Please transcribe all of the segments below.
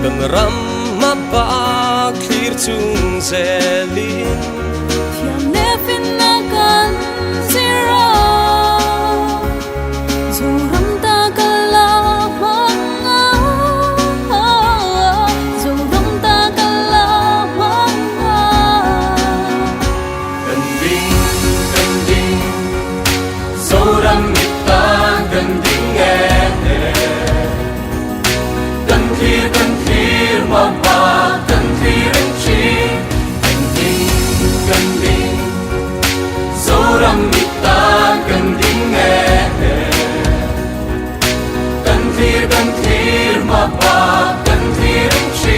Kan ram hma bak thlir chung zelin. Thiam leh finna kan zir a, Zoram ta ka la hmang a, Zoram ta ka la hmang a. Kan ding, kan ding, Zoram mit tan kan ding e. Kan thlir, kan thlir, ma pa kan thlir eng thin. Kan ding, kan ding, Zoram mit tan kan ding e. Kan thlir, kan thlir, ma pa kan thlir eng thin.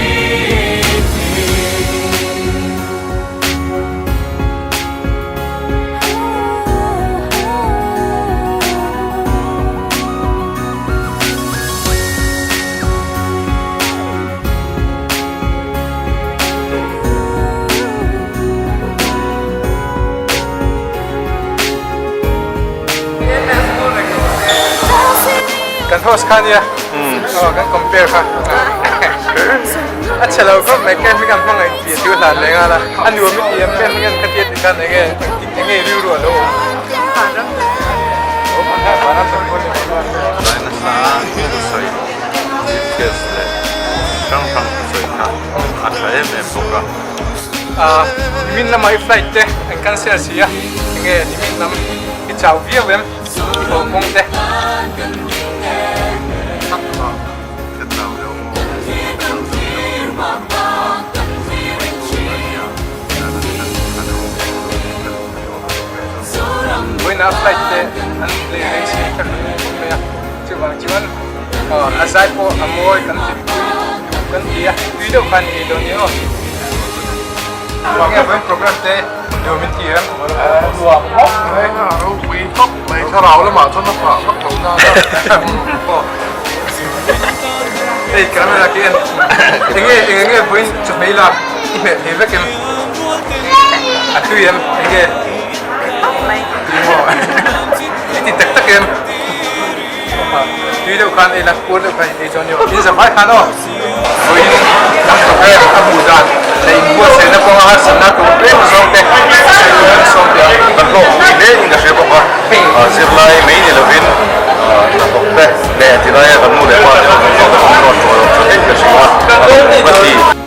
Kan host kha nia kan compare kha a chhe lo khawp mai ken hming an hmangaih tih a thu hlan leh nghal a a nuam i ti em ken hming an kha tia ti khan enge enge rilru a lo awm. Nasa thusawi chief guest leh hrang hrang thusawi kha a tha em em bawk a. Ahh nimin lamah i flight te an cancel si a enge nimin lam i chau viau em i haw kawng te. Vawiinah flight te an lei rei si ka hre khawp mai a chuvang chuan a zai pawh a mawi kan hlimpui duh kan ti a tui deuh khan ei dawn ni aw. Enge vawiin program te nuam in ti em? Nuam khawp mai a ropui khawp mai thlarau lamah chuan a fah vak lo na a. Hei camera khi en enge enge nge vawiin chawhmeh ila i hmeh thei vek em? A tui em? Enge? Tui maw? I ti tak tak em? Tui deuh khan ei la, puar deuh khan i ei chuan ni aw. In zavai khan aw. Vawiin lam program a hmuh dan leh inbuatsaihna kawnga harsatna tur tlem zawng te sawi tur an sawm teh ang. Kan hlawh pui hle in ka hria bawk a, zirlai mai ni lovin hnathawk te leh tilaia kan nu leh pa te ho zawng zawng te pawh an rawn chawi awm tha hle in ka hria a, a lawmawm ka ti.